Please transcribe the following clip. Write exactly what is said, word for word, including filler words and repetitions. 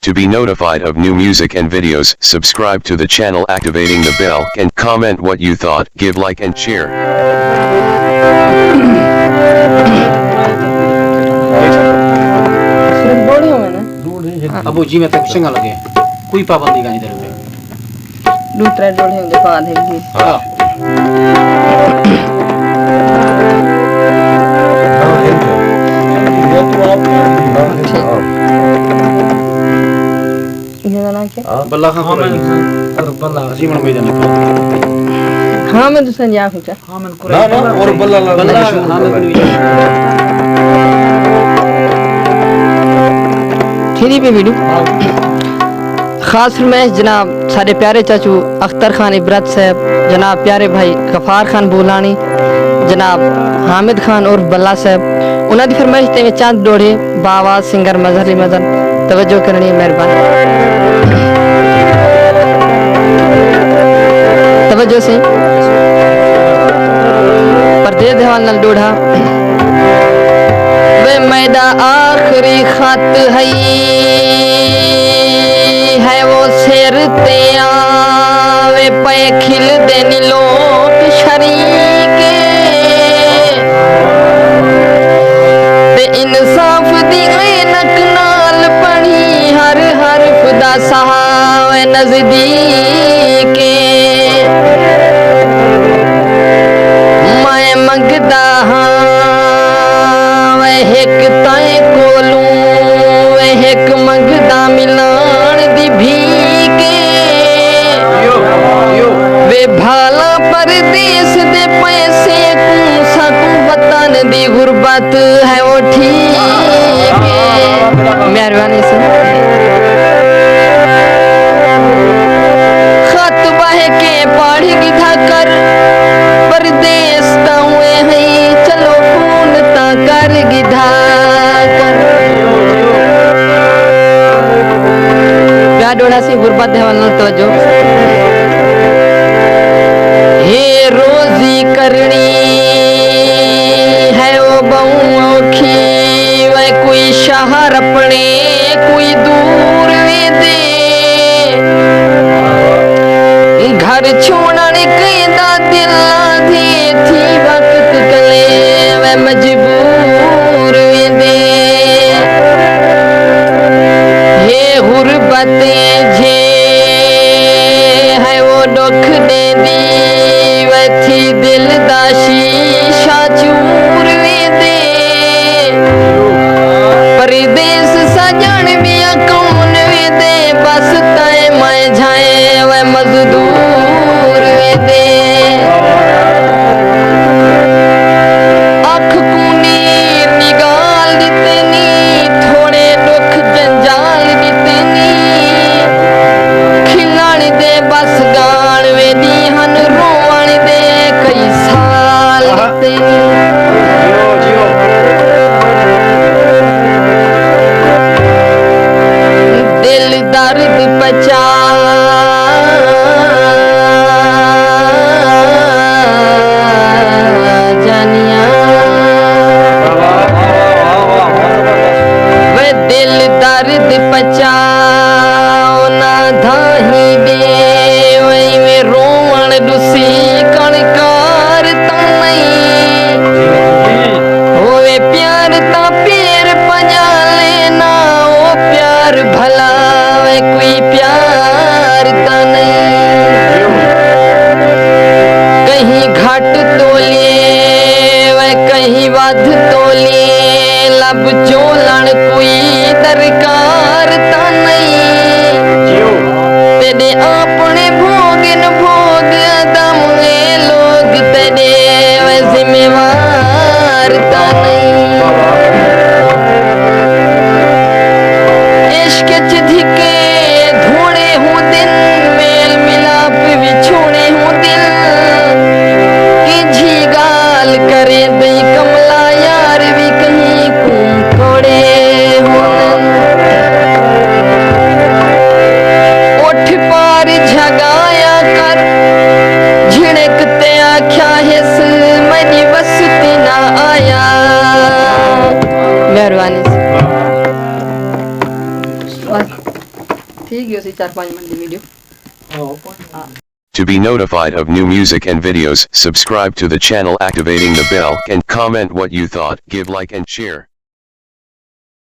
To be notified of new music and videos, subscribe to the channel activating the bell and comment what you thought, give like and share. ابو جی میں تک چنگا لگے، کوئی پابندی کائنی تیرے تے۔ ݙو ترے ݙوہڑے ہوندے بعد ہک دی۔ ہاں۔ ایندے نال کیا؟ بلا خان قریشی۔ ہاں، میں تساں دی آکھ اچا۔ نہ، نہ، اور بلا لا، بلا مشہور حامد بلا۔ نوی۔ تھیندی پئی ویڈیو۔ خاص فرمائش جناب ساݙے پیارے چاچو اختر خان عبرت صاحب، جناب پیارے بھائی غفار خان بولانی، جناب حامد خان عرف بلا صاحب، انہاں دی فرمائش تے میں چند ݙوہڑے با آواز سنگر مظہر علی مدن توجہ کرݨی ہے، مہربانی۔ توجہ سئیں۔ پردیس دے حوالے نال ݙوہڑا۔ وے میݙا آخری خط ہئی، ہے وہ سر تے آوے پئے کھلدے نی لوک شریک۔ تے انصاف دی عینک نال پڑھی ہر حرف دا سہاوے نزدیک۔ میں منگدا ہاں وے ہک تائیں کولوں، وے ہک منگدا ملان دی بھیک۔ وے بھالا پردیس دے پیسے کوں ساکوں وطن دی غربت ہے او ٹھیک ہے۔ مہربانی سر۔ خط بہہ کے پڑھ گھدا کر، پردیس تاں اوئے ہئی، چلو فون تاں کر گھدا کر۔ ٻیا ݙوہڑا سی غربت دے حوالے نال توجہ۔ ہے روزی کرݨی ہے او ٻہوں اوکھی، وے کوئی شہر اپݨے کوئی دور ویندے۔ گھر چھوڑݨ کیندا دل آندے تھی وقت کلے وے مجبور ویندے۔ ہے غربت جھے ہے او ݙکھ ݙیندی، وے تھی دل دا شیشہ چور ویندے۔ پردیس سڄݨ ٻیا کون ویندے، بس تئیں میں جھائیں وے مزدور ویندے۔ اکھ کونی نگال ݙتے نی، تھوڑے ݙکھ جنجال ݙتے نی۔ کھلݨ دے بس ڳاݨ ویندی ہن، رووݨ دے کئی سال ݙتے نی۔ دل درد پچا جانیاں۔ وے دل درد پچا نہ دھاہیں ݙے، وے ایویں رووݨ ݙسی کݨ کار تاں نئیں۔ ہووے پیار تاں پیر پڄا لینا، او پیار بھلا وے کوئی پیار تاں نئیں۔ کہیں گھٹ تولیے وے کہیں ودھ تولیے، لب چولݨ کوئی درکار تاں نئیں۔ تھی ڳیو سی چار پنج منٹ دی ویڈیو۔ To be notified of new music and videos, subscribe to the channel activating the bell and comment what you thought, give like and share.